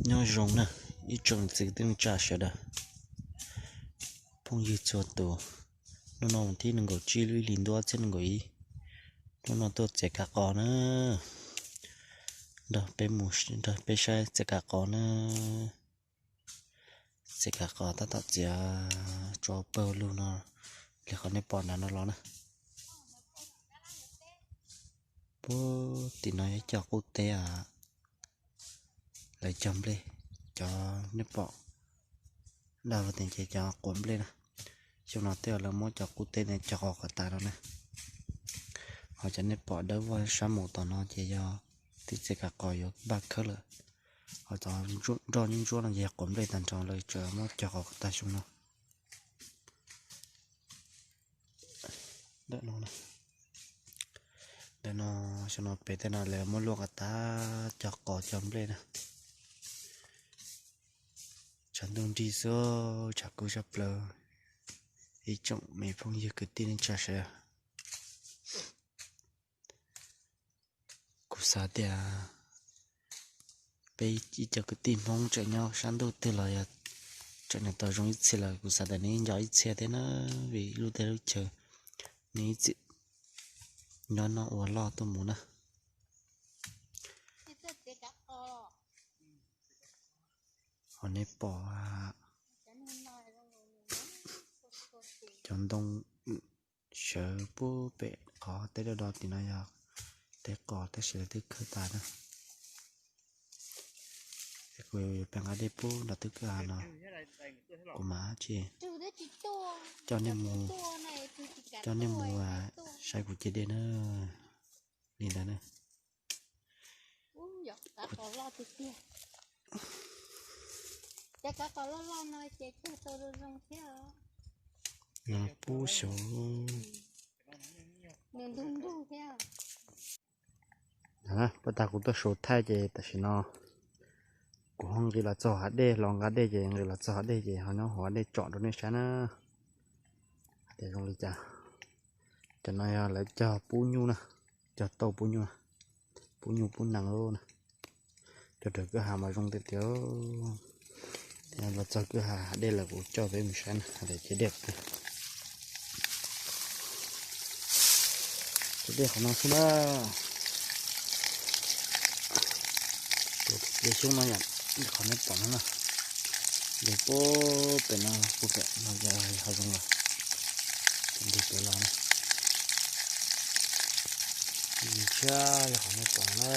Nyob zoo na, ib tsoom txiv kwv tij neej tsa sawv daws, phooj ywg txhua tus. Hnub no thib nees nkaum tsib lub ib hlis ntuj ob txhiab nees nkaum ib, hnub no tuaj txiav kav qos na, nrog peb mus, nrog peb saib txiav kav qos na. Txiav kav qos tab tom txiav tso pawg lug no li qhov nej pom nram no los na. Puag tim no yog cog qub teb, lawv cog nplej, cov nej pom daj vog tes ces cov quav nplej na. Xyoo no tej lawv muab cov qub teb no cog qos kom tas no na. Ho cov nej pom dawb vog sab mus tom no ces yog twb txiav kav qos yuav npaj khawb lawm. Ho cov nroj ntsuab ntsuab no ces yog quav nplej tag nrho, lawv tseem muab cog qos kom tas xyoo no. Ntawm no, xyoo no pem tej no lawv muab luaj kom tas, cog qos cog nplej na. Tshav ntuj nrig xwb, tshav kub sab plaws. Ib tsoom me phooj ywg kwv tij neej tsa sawv daws, kuv xav tias peb ib co kwv tij Hmoob tseem nyob sab ntuj twg los yog tseem nws tau zoo ib txhia los kuv xav tias nws nco ib txhia thiab na, vim lub teb lub chaw nws ib txwm nyob noj ua loj tuaj mus na. Ho nej pom cov ntoo sawv puag pem qhov teb do do tim no yog teb qos tab sis lawv twb khawb tas na. Kuv yuav pem nqa dej pub nram twb kwj ha no, kuv mam tsis, coj nej mus, coj nej mus saib kuv ce dej na. Li ntawd na. No pub xyov. Puag ta kuv tuaj su thaij ces tam sim no kuv ho nqis los txog hav dej, los nqa dej ces nqis los txog hav dej ces ho nyob hauv hav dej tsom rau nej saib na. Tias zoo li cas. Cov no yog lawv cog pub nyuj na, cog tauj pub nyuj, pub nyuj pub nees na. Cog raws kwj ha mas zoo tiag tiag. Los txog kwj ha dej lawm kuv coj peb mus saib na, hais tias ce dej, ce dej qhov no xwb na. Tus dej xyoob no yom, qhov nej pom no na. Dej puag pem no, puag pem no yog hav zoov los, nqis pem los na. Nqis tshiab yog qhov nej pom na.